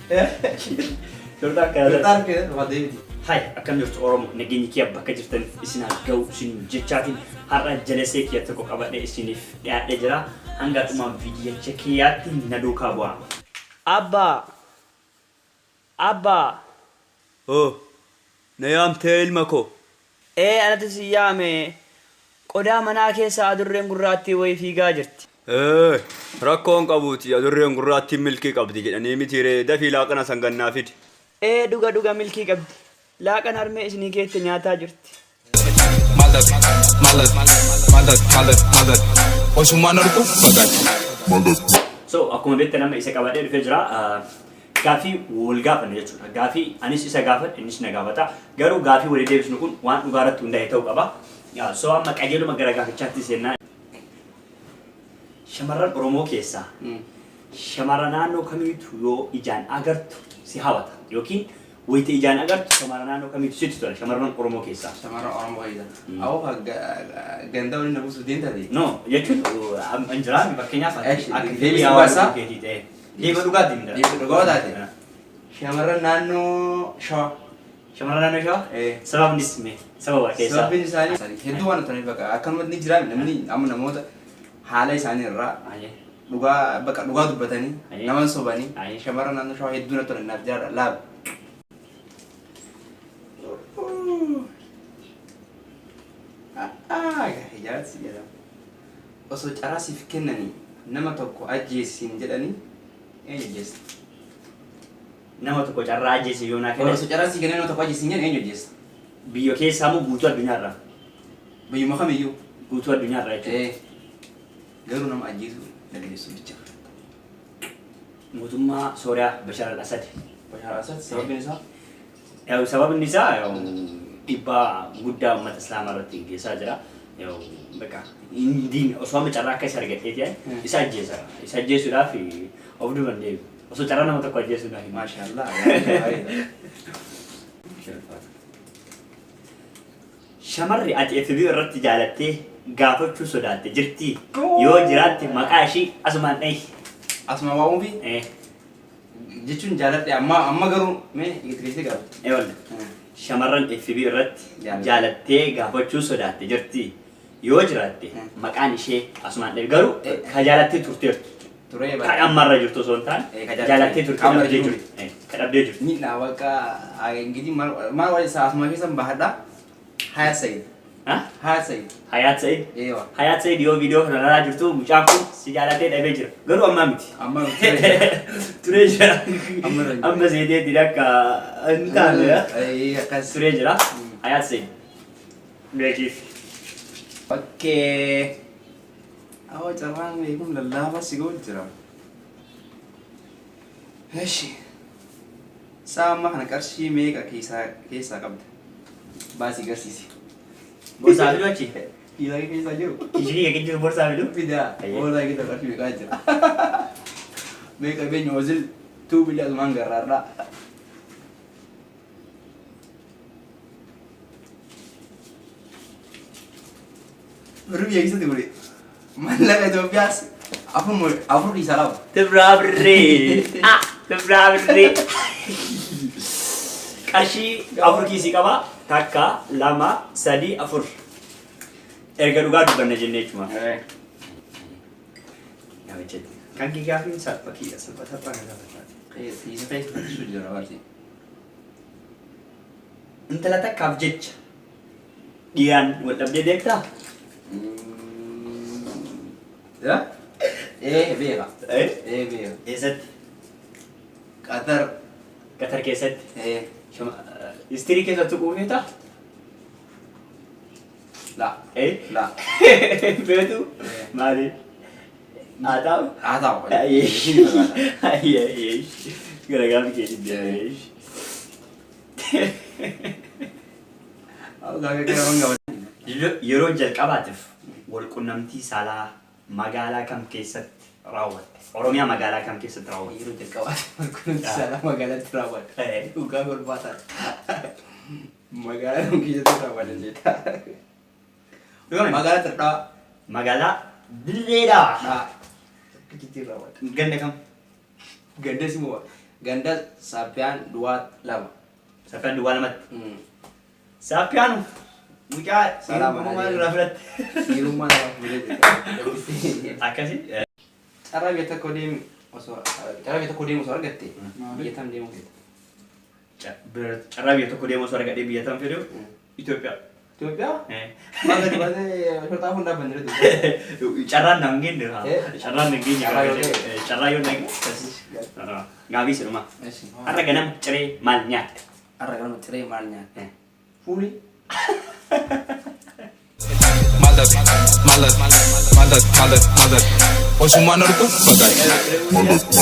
Shorxaa harkaa Shorxaa harka keessatti deebiti. Hai, akkam jirtu Oromo? Nageenyi kiyya bakka jirtan isin haa ga'u isin jechaatiin har'a jalesee kiyya tokko qabadhee isiniif dhiyaadhee jira. Hanga dhuma viidiyicha kiyyaatti na duukaa bu'aa. Abbaa! Abbaa! Oh, na yaamtee ilma koo? Ee anatu si yaame. Qodaa manaa keessa adurreen gurraattii wayii fiigaa jirti. Ee, rakkoo hin qabuuti adurreen gurraattiin milkii qabdi jedhanii mitiiree dafii laaqana san gad naa fidi. Ee dhuga dhuga milkii qabdi. Laaqana harmee isinii keette nyaataa jirti. Maal taate? Maal taate? Maal taate? Maal taate? Maal taate? Osumaan argu fagaate. So akkuma beektan amma isa qabadhee dhufee jira. Gaaffii wal gaafanna jechuudha. Gaaffii anis isa gaafadha innis na gaafata. Garuu gaaffii walii deebisnu kun waan dhugaa irratti hundaa'e ta'uu qaba. So amma qajeeluma gara gaafichaatti seennaa. Shamarran Oromoo keessaa shamara naannoo kamiitu yoo ijaan agartu si hawata yookiin wayita ijaan agartu shamara naannoo kamiitu sitti tola shamarran Oromoo keessaa? Shamarran Oromoo keessa. Awoo ka ganda waliin na buusuuf deemtaati. No jechuun hin jiraami fakkeenyaaf Eesh, akka deebii fedhii dhugaa hawaasa isaa? keetii ta'e. Deebii dhugaati hin Deebii dhugaa taate? Shamarran naannoo Shawaa. Shamarran naannoo Shawaa? Eh. Sababnis mee sababa keessaa. Sababni isaanii hedduu waan turaniif bakka akkanumatti ni jiraami namni amma namoota haala isaanii irraa Aye. dhugaa bakka dhugaa dubbatanii Aye. nama hin sobanii Aye. shamarran naannoo Shawaa hedduu natti tolan naaf jiraadha laaba. Ijaarsi jedhama. Osoo carraa siif kennanii nama tokko ajjeesi siin jedhanii eenyu ajjeesta? Nama tokko carraa ajjeesi yoo naa kennan. Osoo carraa sii kennan nama tokko ajjeesi siin jedhan eenyu ajjeesta? Biyya keessaa moo guutuu addunyaarraa? Biyyuma kamiyyuu. Guutuu addunyaarraa jechuudha. Ee. Garuu nama ajjeesuu dandeessu bicha. Mootummaa Sooriyaa Bashar al-Assad. Bashar al-Assad sababni isaa? Yaw sababni isaa yaw dhiibbaa guddaa uummata Islaamaa irratti geggeessaa jira. Yaw bakka hin osoo amma carraa akka isa argadheeti isa ajjeesa. Isa ajjeesuudhaaf of duuba hin deebi'u. Osoo carraa nama tokko ajjeesuudhaaf. Maashaallah. Gaariidha. Shamarri ati FB irratti jaalattee gaafachuu sodaatte jirtii? Yoo jiraatte maqaa ishii asumaan dhahi. Asuma waa'uufi Eh, jechuun jaaladhe amma amma garuu mee itti geessee qaba. eewwan. Shamarran FB irratti Jaalatte. jaalattee gaafachuu sodaatte jirtii? Yoo jiraatte maqaan ishee asumaan dhahi. Garuu ka jaalattee turteertu. Turee Ka ammarra jirtu osoo hin taane Eh, ka jaalattee- jaalattee turte ka ammarra dhabdee jiru. jirtu. Eh, Ka dhabdee jirtu. Ni na bakka ingidiin maal maal waa'ee isaa asuma keessan bahadha. Hayat Sayid. Ha? Hayat Sayid. Hayaat Sa'id. Eewa. Hayaat Sa'id yoo viidiyoo kana ilaalaa jirtu mucaan kun si jaalatee dhabee jira. Garuu ammaa miti. Amma turee jira. Turee jira. Amma irra hin jiru. Amma seeteetiin akka hin taane. Ee, akkas. Turee jira. Hayaat Sa'id. Beekiif. Okay. Awa carraan beekuun lallaafaa si ga'u jira. Eshi. Sa'a ammaa kana qarshii meeqa keessaa keessaa qabda? Baasii garsiisi. Borsaa fiduu achi. Kiisaa kee keessaa jiru? Kiishinii kee jiru borsaa fiduu. Fidaa. Ayyee. Borsaa keessa qarshii meeqaa jira? Meeqa beenyu ozil tuu bilii asumaan garraarraa. Birri biyya keessatti kuni mallaqa Itoophiyaas afur afur dhiisaa qaba. Tibraa birrii. Ah, tibraa birrii. Qarshii afur kiisii qaba. Takka, lama, sadii, afur. Erga dhugaa dubbanna jennee jechuudha. Namichatti. Kan kee gaafiin salpha kiyya salpha salphaa kan gaafachaa. Kiisa keessa fakkisuu jira barsi. Intala takkaaf jecha dhiiraan wal dhabdee beektaa? Ee beeka. Eh? Ee beeka. Eessatti? Qatar. Qatar keessatti? Ee. Istirii keessatti tuquu feetaa? La. Eh? La. Feetu? Eh. Maali? Haa ta'u? Haa ta'u. Ayyee. Ayyee ayyee. Gara gaaffii keetii deebi'ee. Yeroo jalqabaatiif walqunnamtii saalaa magaalaa kam keessatti raawwatte? Oromiyaa magaalaa kam keessatti raawwatte? Yeroo jalqabaatiif walqunnamtii saalaa magaalaatti raawwadhe. Dhugaa golbaataa. Magaalaa kam keessatti raawwadhe jeeta. Magaalaa Xirdhaa. Magaalaa Dirree Dhawaa. Dhaa. Akkasitti raawwadhe. Ganda kam? Ganda simoo. Ganda Saappiyaan duwwaa 2. Saappiyaan duwwaa 2tti. Saappiyaanu mucaa Salaam dhiirummaa maal irraa filatte? Dhiirummaa nama fuudhee jira. Akkasi. Carraa biyya tokko deemi osoo carraa biyya tokko deemu osoo argatte biyya tam deemuu feeta? Carraa biyya tokko deemu osoo argadhee biyya tam fedhu Itoophiyaa. Itoophiyaa? Eh. Maal gadi baatee shorxaa kun dhaabbanne jirtu? Carraan nan geenye. Eh. Carraan nan geenye. Carraa yoo ta'e. Carraa yoo nan geenye. Gaaffii sidhuma. Har'a ganama ciree maal nyaatte? Har'a ganama ciree maal nyaatte? Eh. Fuulii. Maal taate? Maal taate? Maal taate? Maal taate? Maal taate? Osumaan argu fagaate.